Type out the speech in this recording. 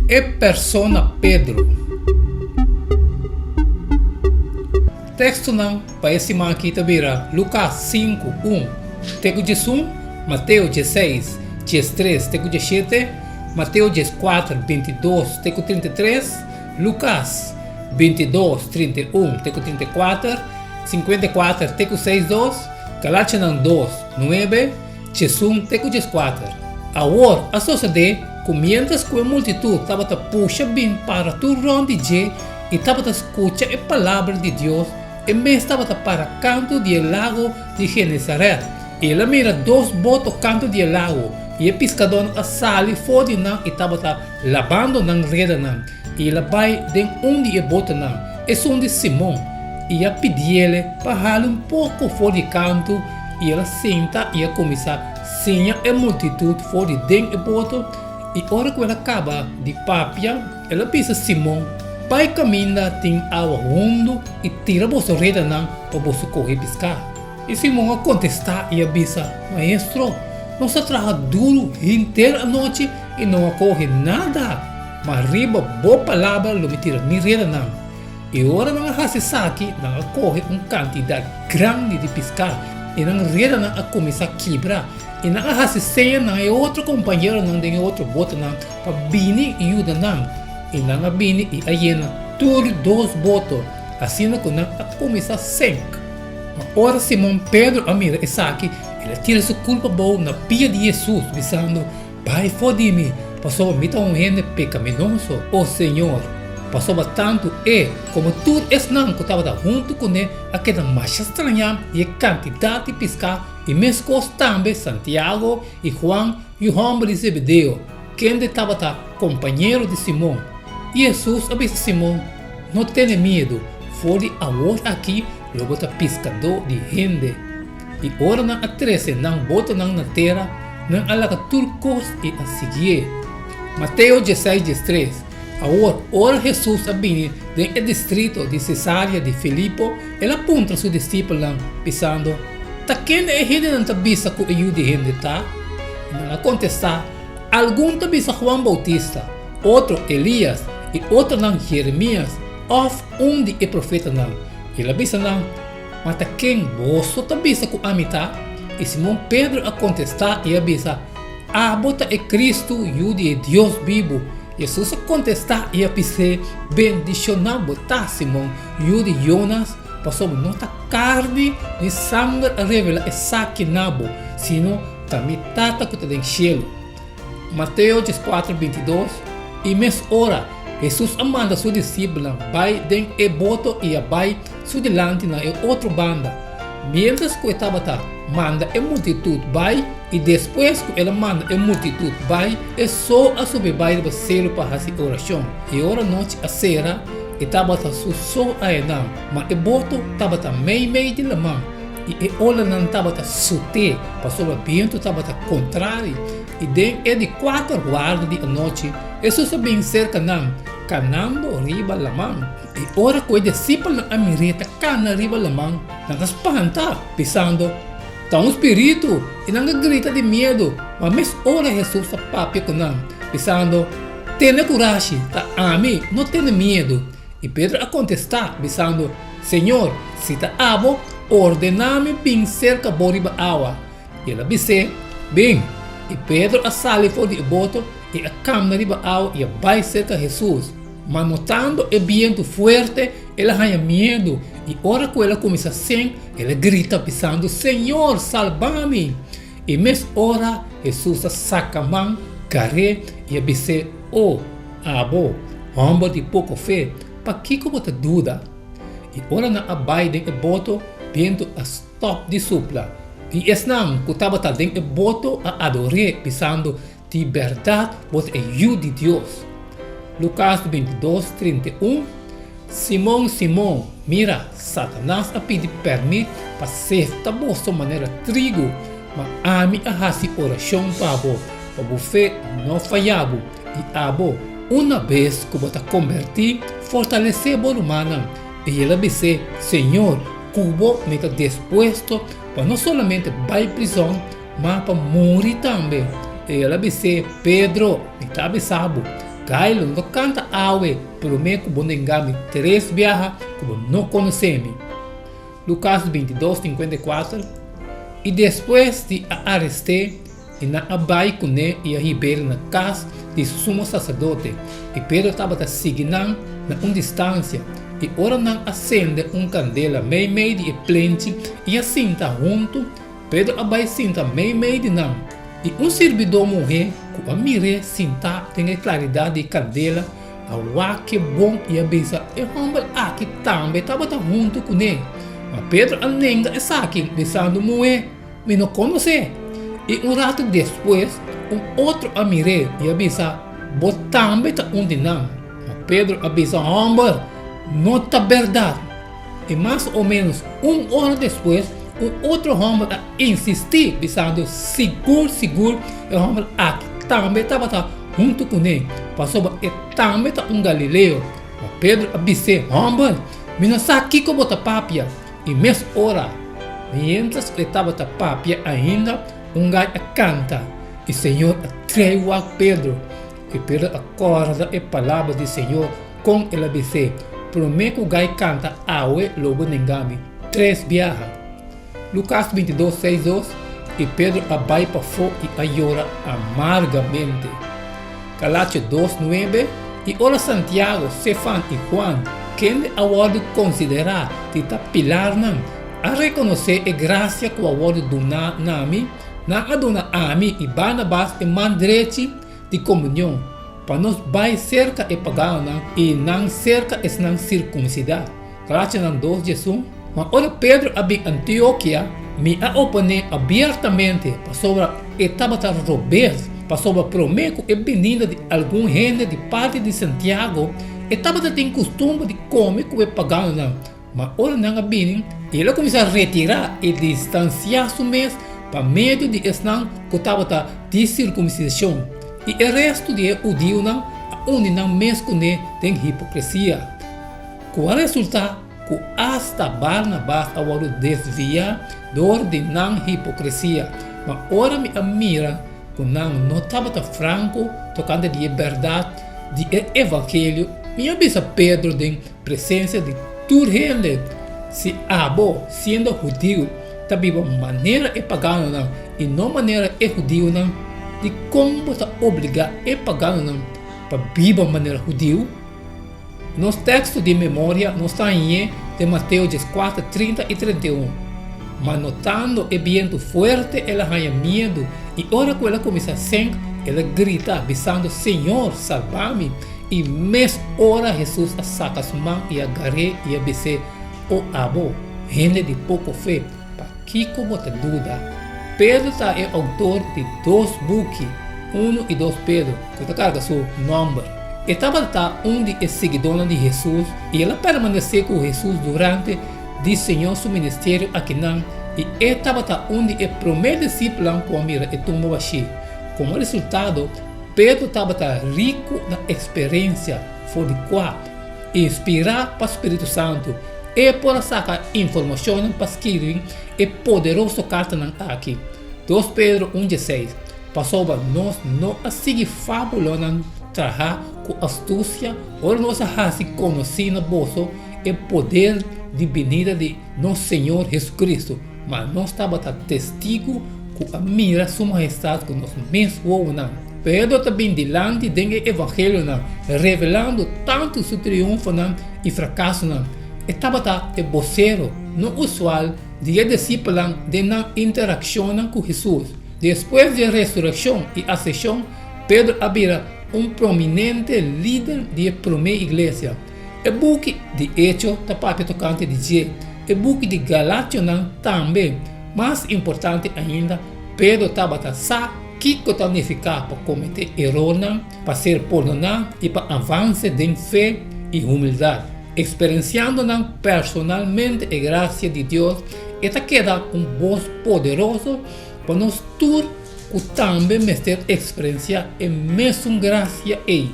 E persona Pedro. Tekstonan pa e siman aki ta bira Lukas 5, 1 te ku 11, Mateo 16, 13 te ku 17, Mateo 14, 22 te ku 33, Lukas 22, 31 te ku 34, 54 te ku 62, Galationan 2, 9, 11 te ku 14. Awor a sosodé ku miéntras ku e multitut tabata pusha bin para tur rònt di dje i tabata skucha e palabra di Dios, e mes tabata para kantu di e lago di Genesarèt. I el a mira dos boto kantu di e lago, i e piskadónan a sali for di nan i tabata labando nan redanan. I el a bai den un di e botonan, esun di Simon, i a pidiele pa hala un poko for di kantu, i el a sinta i a kuminsá siña e multitut for di den e boto. I ora ku el a kaba di papia, el a bisa Simon, Bai kaminda tin awa hundu i tira boso redanan pa boso kohe piská. I Simon a kontestá i a bisa, Maestro, nos a traha duru henter anochi i no a kohe nada, ma riba bo palabra lo mi tira mi redanan. I ora nan a hasi esaki, nan a kohe un kantidat grandi di piská, i nan redanan a kuminsá kibra. I nan a hasi seña na e otro kompañeronan den e otro botonan pa bini i yuda nan. I nan a bini i a yena tur dos boto, asina ku nan a kuminsá senk. Ma ora Simon Pedro a mira esaki, el a tira su kulpa abou na pia di Hesus, bisando, Bai for di mi, pasobra mi ta un hende pekaminoso, o Señor. Pasobra tantu e komo tur esnan ku tabata huntu kuné a keda masha strañá di e kantidat di piská, i meskos tambe Santiago i Huan, yu hòmber di Zebedeo, kende tabata kompañero di Simon. I Hesus a bisa Simon, No tene miedu, for di awor aki lo bo ta piskadó di hende. I ora nan a trese nan botonan na tera, nan a laga tur kos i a siguié. Mateo dieseis diestres Awor, ora Hesus a bini den e distrito di Sesarea di Filipo, el a puntra su disipelnan, bisando, Ta kende e hendenan ta bisa ku e Yu di hende ta? I nan a kontestá, Algun ta bisa Huan Boutista, otro Elias, i otronan Jeremias òf un di e profetanan. El a bisa nan, Ma ta ken boso ta bisa ku ami ta? I Simon Pedro a kontestá i a bisa, Abo ta e Kristu, Yu di e Dios bibu. Hesus a kontestá i a bis'é, Bendishoná bo ta, Simon, yu di Yonas, pasobra no ta karni ni sanger a revelá esaki na bo, sino ta mi Tata ku ta den shelu. Mateo 14, 22, I mes ora, Hesus a manda su disipelnan bai den e boto i a bai su dilanti na e otro banda, miéntras ku e tabata manda e multitut bai, i despues ku el a manda e multitut bai, e so a subi bai riba selu pa hasi orashon. I ora nochi a sera, e tabata su so ayanan, ma e boto tabata meimei di laman, i e olanan tabata sut'é, pasobra bientu tabata kontrari. I den e di kuater guarda di anochi, Hesus a bin serka nan, kanando riba laman. I ora ku e disipelnan a mir'é ta kana riba laman, nan a spanta, bisando, Ta un spiritu! I nan a grita di miedu. Ma mes ora Hesus a papia ku nan, bisando, Tene kurashi, ta ami, no tene miedu. I Pedro a kontestá, bisando, Señor, si ta abo, ordená mi bin serka bo riba awa. I el a bis'é, Bin! I Pedro a sali for di e boto i a kamna riba awa i a bai serka Hesus. Ma notando e bientu fuerte, el a haña miedu, i ora ku el a kuminsá senk, el a grita bisando, Señor, salba mi! I mes ora Hesus a saka man, gar'é i a bis'é, O, abo, hòmber di poko fe, pakiko bo ta duda? I ora nan a bai den e boto, bientu a stòp di supla. I esnan ku tabata den e boto a ador'é, bisando, Di bèrdat bo ta e Yu di Dios. Lukas 22, 31, Simon, Simon, mira, Satanas a pidi pèrmit pa sefta boso manera trigu, ma ami a hasi orashon pa bo, pa bo fe no faya bo, i abo, una bes ku bo ta kombertí, fortalesé bo rumannan. I el a bis'é, Señor, ku bo mi ta dispuesto pa no solamente bai prizòn, ma pa muri tambe. I el a bis'é, Pedro, mi ta bisa bo, Gai lo no kanta awe promé ku bo nenga mi tres biaha ku bo no konosé mi. Lukas 22, 54 I despues di a arest'é, i nan a bai kuné i a hib'é na kas di su sumo saserdote, i Pedro tabata sigui nan na un distansia. I ora nan a sende un kandela meimei di e plenchi i a sinta huntu, Pedro a bai sinta meimei di nan. I un sirbidó muhé ku a mir'é sintá den e klaridat di e kandela a wak e bon i a bisa, E hòmber aki tambe tabata huntu kuné. Ma Pedro a nenga esaki, bisando, Muhé, mi no konos'é. I un ratu despues, un otro a mir'é i a bisa, Bo tambe ta un di nan. Ma Pedro a bisa, Hòmber, no ta bèrdat. I mas o ménos un ora despues, un otro hòmber a insistí, bisando, Sigur, sigur, e hòmber aki tambe tabata huntu kuné, pasobra e tambe ta un galileo. Ma Pedro a bis'é, Hòmber, mi no sa kiko bo ta papia. I mes ora, miéntras ku e tabata papia ainda, un gai a kanta, i Señor a trei wak Pedro. I Pedro a kòrda e palabra di Señor, kon el a bis'é, Promé ku gai kanta awe lo bo nenga mi tres biaha. Lukas 22, 6, 2, I Pedro a bai pafó i a yora amargamente. Galatio 2, 9, I ora Santiago, Sefan i Juan, kende a wòrdu konsiderá di ta pilarnan, a rekonosé e grasia ku a wòrdu duná na mi, nan a duna ami i Barnabas e man drechi di komunion, pa nos bai serka e paganonan i nan serka esnan sirkunsidá. Galationan 2, 11. Ma ora Pedro a bin Antiokia, mi a oponé abiertamente, pasobra e tabata robes, pasobra promé ku e binida di algun hende di parti di Santiago, e tabata tin kustumber di kome ku e paganonan. Ma ora nan a bini, el a kuminsá retirá i distansiá su mes pa medio di esnan ku tabata di sirkumsidashon, i e restu di e hudiunan a uni nan mes kuné den hipokresia, ku a resultá ku asta Barnabas a wòrdu desviá dor di nan hipokresia. Ma ora mi a mira ku nan no tabata franko tokante di e bèrdat di e evangelio, mi a bisa Pedro den Presensia di tur hende. Si abo, siendo hudiu, ta biba manera e paganonan i no manera e hudiunan, dikon bo ta obligá e paganonan pa biba manera hudiu? Nos teksto di memoria nos ta hañ'é den Mateo 14, 30 i 31. Ma notando e bientu fuerte el a haña miedu, i ora ku el a kuminsá senk, el a grita, bisando, Señor, salba mi! I mes ora Hesus a saka su man i a gar'é i a bis'é, O abo, hende di poko fe, pakiko bo ta duda? Pedro ta e outor di dos buki, Unu i Dos Pedro, ku ta karga su nòmber. E tabata un di e siguidónan di Hesus i el a permanesé ku Hesus durante di Señor su ministerio akinan i e tabata un di e promé disipelnan ku a mira e tumba bashí. Komo resultado, Pedro tabata riku na eksperensia for di kua, inspirá pa spiritu santu, e por a saka informashonnan pa skirbi e poderoso kartanan aki. 2 Pedro 1 dieseis, Pasobra nos no a sigui fábulanan trahá ku astusia ora nos a hasi konosí na boso e poder di binida di nos Señor Jesucristo, ma nos tabata testigu ku a mira Su Mahestat ku nos mes wowonan. Pedro ta bin dilanti den e Evangelionan, revelando tantu su triunfonan i frakasonan. E tabata e bosero no usual di e disipelnan den nan interakshonnan ku Hesus. Despues di e resurekshon i aseshon, Pedro a bira un prominente lider di e promé iglesia. E buki di Echo ta papia tokante di dje, e buki di Galationan tambe. Mas importante ainda, Pedro tabata sa kiko ta nifiká pa kometé erornan, pa ser pordoná i pa avanse den fe i humildat. Eksperensiando nan personalmente e grasia di Dios, e ta keda un bos poderoso pa nos tur ku tambe mester eksperensiá e mesun grasia ei.